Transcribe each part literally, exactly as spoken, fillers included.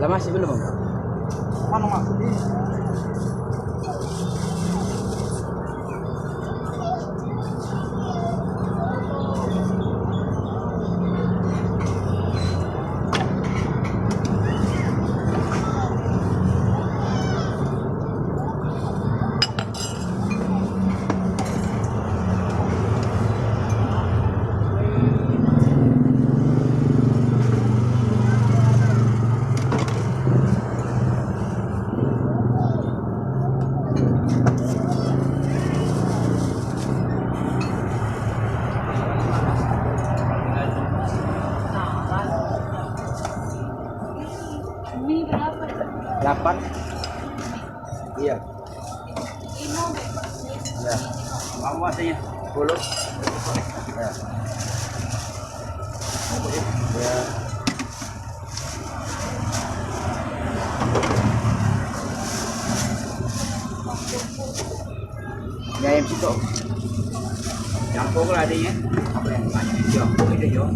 Masih belum? Mana masuk? Delapan. Iya. Ya. Kamu masih sepuluh. Ya. Ya. Ini ayam sitok. Campur lah adanya. Apa yang banyak? Campur itu, Jo.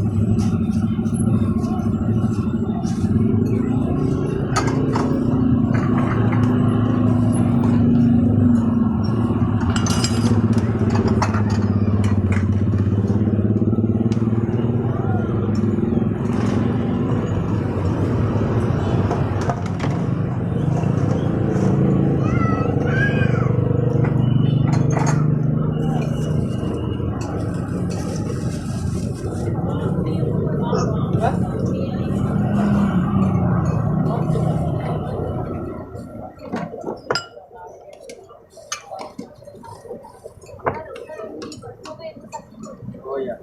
Oh iya.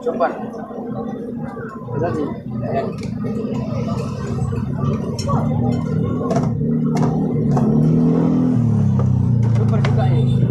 Coba. Tadi. Super juga ini.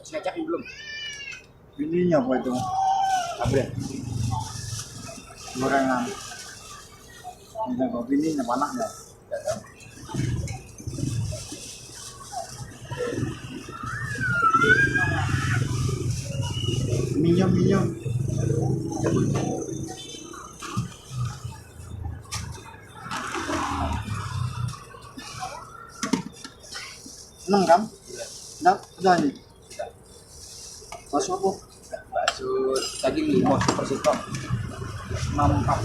Ngecek belum? Ininya apa itu? Abre. Gorengan. Ini apa? Ininya panaknya. Minyak, minyak. Enam kan? Iya. Dah, udah ni. Bakso apa? Bakso daging limo, super sitok. Enam empat.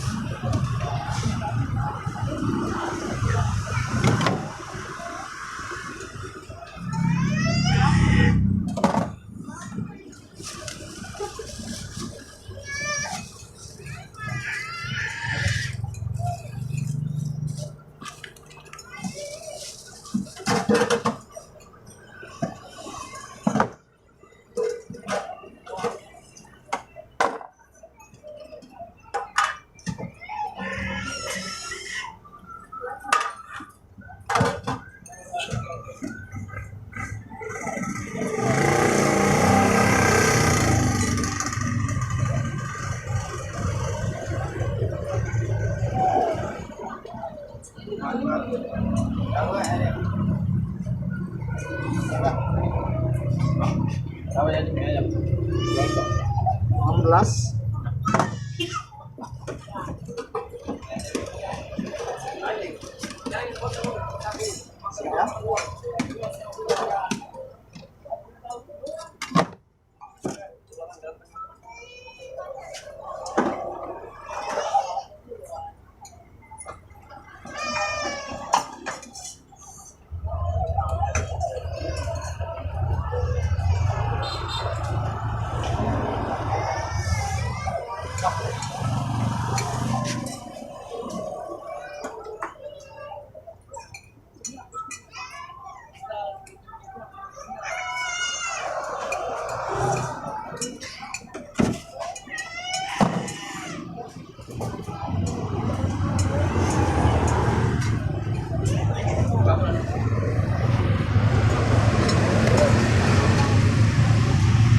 Enam belas.